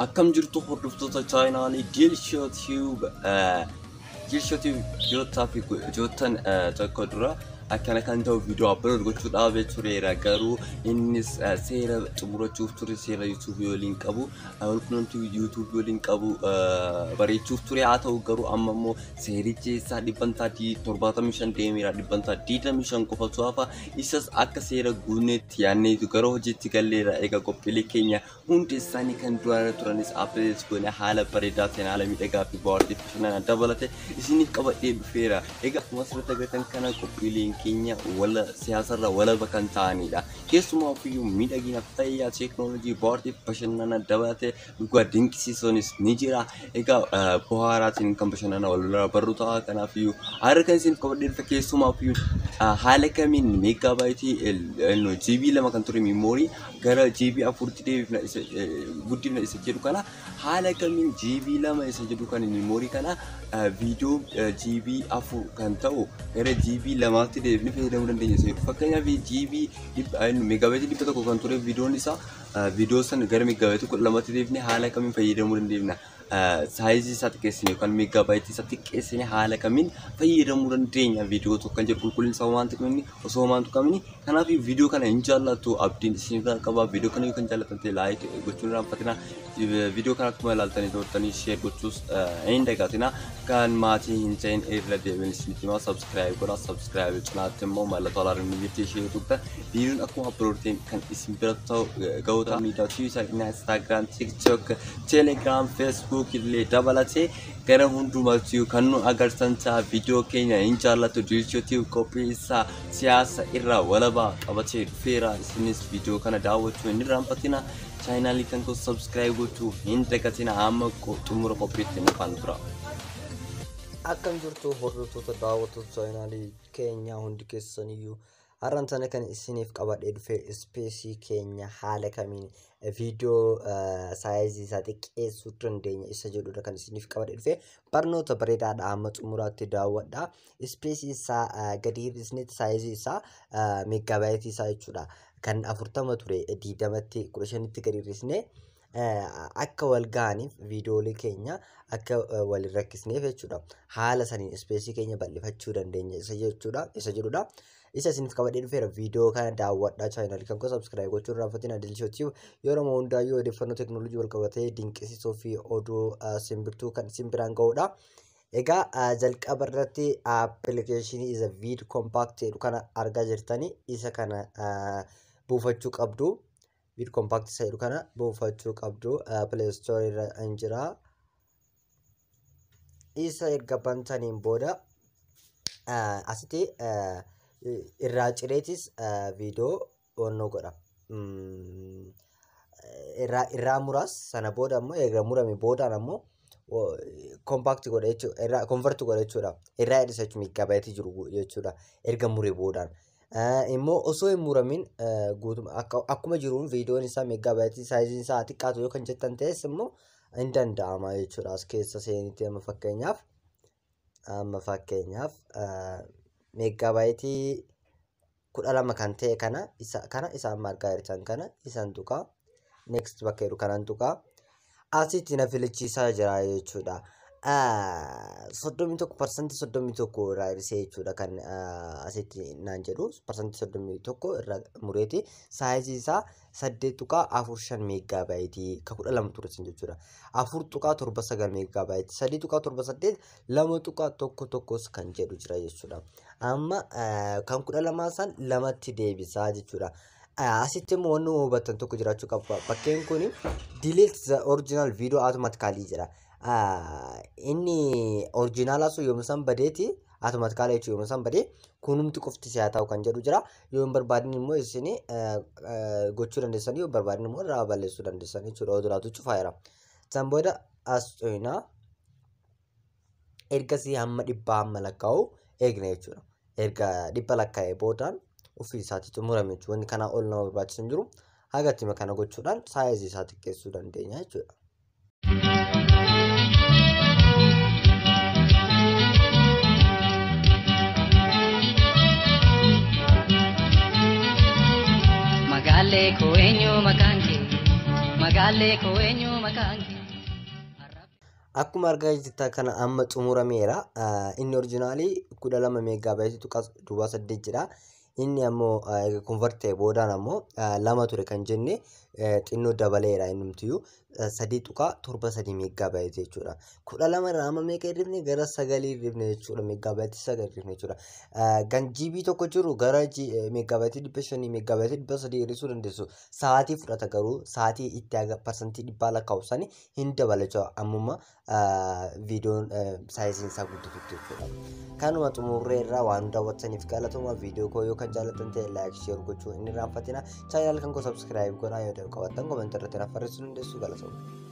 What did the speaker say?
Akkam jirtu hordoftoota chaayinaalii Diilshoo Tube. Diilshoo Tube ji'oottaa fi ji'oottan tokko dura akkana kan ta'u viidiyoo upload gochuu dhaabee tureera. Garuu innis seera xumurachuuf ture, seera yuutuubii waliin qabu, walqunnamtii yuutuubii waliin qabu bareechuuf ture. Haa ta'u garuu amma immoo seerichi isaa 75% deemeera, 25% qofatu hafa. Isas akka seera guunneetti yaadneetu gara hojiitti galleera. Egaa qophiilee keenya hundi isaanii kan duraarra turanis update goone haala bareedaa ta'een, haala miidhagaa fi bohaartii bashannanaa dabalate isiniif qabadhee dhufeera. Egaa akkuma asirratti agartan kana qophiileen keenya wala siyaasarra walaba kan ta'anidha. Keessumaa ofiyyuu miidhagina, fayyaa, teeknooloojii, bohaartii bashannana dabalate dhugaa dinqisiisoonis ni jira. Egaa bohaaraatiin kan bashannana walirraa barru ta'a. Kanaafiyyuu har'a kan isiniif qabadhee dhufe keessumaa ofiyyuu haala kamiin meeggaabaaytii GB 2 kan ture miimoorii gara GB 4tti deebifna isa guddifna isa jedhu kana, haala kamiin GB 2 isa jedhu kana miimoorii kana viidiyoo GB 4 kan ta'u gara GB 2tti deebifnee fayyadamuu dandeenya isa jedhu. Fakkeenyaaf GB meeggaabaaytii 100 kan ture viidiyoon isaa, viidiyoo sana gara meeggaabaaytii 12tti deebifnee haala kamiin fayyadamuu dandeenya? Saayizii isaa xiqqeessine yookaan meeggaabaaytii isaa xiqqeessine haala kamiin fayyadamuu dandeenya viidiyoo tokko kan jedhu, qulqullina isaa waan xiqqoonni osoo waan tuqamini. Kanaaf viidiyoo kana hin jaallattu abdiin isinirraa qaba. Viidiyoo kana yoo kan jaallatan ta'e like gochuun irraanfatina. Viidiyoo kana akkuma ilaaltanii turtanii share gochuus hin dagatina. Kan maatii hin ta'in irra deebiin isinitti himaa, subscribe godhaa. Subscribe cinaatti immoo mallattoo alaarmii jirti, ishee tuqxan viidiyoon akkuma upload ta'een kan isin bira ta'u ga'u ta'a. Miidiyaa Tiwiitar, Instagram, TikTok, Telegram, Facebook illee dabalatee gara hundumattuu kan nu agartan ta'a. Viidiyoo keenya hin jaallatu. Diilchootii qophii isaa siyaasa irraa walabaa qabatee dhufeera. Isinis viidiyoo kana daawwachuu hin irraanfatina. Chaayinaalii kan koo subscribe gochuu hin dagatina. Hamma xumura qophiitti nu faana tura. Akkam jirtu hordoftoota daawwattoota chaayinaalii keenyaa hundi keessaniyyuu? Har'aan sana kan isiniif qabadhee dhufe ispeesii keenya haala kamiin viidiyoo saayizii isaa xiqqeessuu dandeenya isa jedhudha kan isiniif qabadhee dhufe. Barnoota bareedaadha, hamma xumuraatti daawwadha. Ispeesii isaa gadi hir'isnetti saayizii isaa, meeggaabaaytii isaa jechuudha. Kan 40 ture 20tti, 15tti gadi hir'isnee akka wal ga'aniif, viidiyoolee keenya akka wal hin rakkisneef jechuudha. Haala saniin ispeesii keenya bal'ifachuu dandeenya isa jechuudha, isa jedhudha. Isa isiniif qabadhee dhufeera, viidiyoo kana daawwadhaa. Chaayinaalii kan koo subscribe gochuun irraanfatina. Dilshootiif yeroo hundaayyuu odeeffannoo teeknooloojii wal qabatee dinqisiisoo fi oduu simbirtuu kan isin biraan ga'udha. Egaa jalqaba irratti appilikeeshinii isa Vid Compact jedhu kana argaa jirtanii, isa kana buufachuu qabdu. Vid Compact isa jedhu kana buufachuu qabdu. Play Store irra hin jira. Isa erga bantaniin booda asitti irraa cireetis viidiyoo onnoo godha. Irraa muraas, sana booda ammoo erga murame boodaan ammoo compact godha jechuudha. Irraa convert godha jechuudha. Irraa hir'isa jechuudha, meeggaabaaytii jiru jechuudha. Erga mure boodaan. Immoo osoo hin muramin guutuma akkuma jiruun viidiyoon isaa meeggaabaaytii saayiziin isaa xiqqaatu yoo kan jettan ta'es immoo hin danda'ama jechuudha. As keessa seenitti amma fakkeenyaaf meeggaabaaytii 12 kan ta'e kana, isa kana, isa amma argaa jirtan kana isan tuqaa. Next bakka jedhu kanan tuqaa. Asitti na filachiisaa jira jechuudha. 31, 31% irraa hir'isee jechuudha kan asitti naan jedhu, 31% irraa mureeti. Saayizii isaa 8.45 meeggaabaaytii ka 12 ture sun jechuudha. 4.79 meeggaabaaytii, 3.78, 2.11s kan jedhu jira jechuudha. Amma kan 12 san lamatti deebisaa jechuudha. Asitti immoo wanni hubattan tokko jiraachuu qaba. Bakkeen kun "delete the original video automatically" jedha. Inni originaalaa sun yoom isaan badeeti automatically jechuudha, yoom isaan badee kunumti qofti si haa ta'u kan jedhu jira. Yoo hin barbaadin immoo isin gochuu dandeessanii, yoo hin barbaadin immoo irraa balleessuu dandeessan jechuudha. Oduraatu cufaa jira. San booda as cufnaa. Ergasii hamma 100 hamma lakkaa'u eegna jechuudha. Erga 100 lakkaa'ee boodaan ofii isaatii xumurame jechuudha. Wanni kanaa ol nama barbaachisu hin jiru. Haga itti kana gochuudhaan saayizii isaa xiqqeessuu dandeenya jechuudha. Magaalee koo, eenyu maqaan kee? Gaallee koo eenyu maqaan kee? Akkuma argaa jirtan kana amma xumurameera. Inni originalii 12 megabyte 0.08 jedha. Inni ammoo convert ta'e boodaan ammoo 2 ture kan jenne xinnoo dabaleera, innumtiyyuu 3.73 megabyte jechuudha. 12 irraa amma meeqa hirrifne? Gara sagalii hirrifne jechuudha. Megabyte 9 hirrifne jechuudha. Kan GB 1 jiru gara megabyte 500, megabyte 300 hir'isuu dandeessu. Sa'aatii fudhata garuu, sa'aatii itti haga 100% lakkaa'u sani hin dabala jechuudha. Ammuma viidiyoon sizeiin isaa guddatutti jechuudha. Kanuma xumurree irraa waan daawwattaniif galatoomaa. Viidiyoo koo yoo kan jaallattan ta'e, like, share gochuu hin irraanfatina. Channel kan koo subscribe godhaa. Yoo qabaattan comment irratti naaf barreessuu dandeessu. Galatoomaa.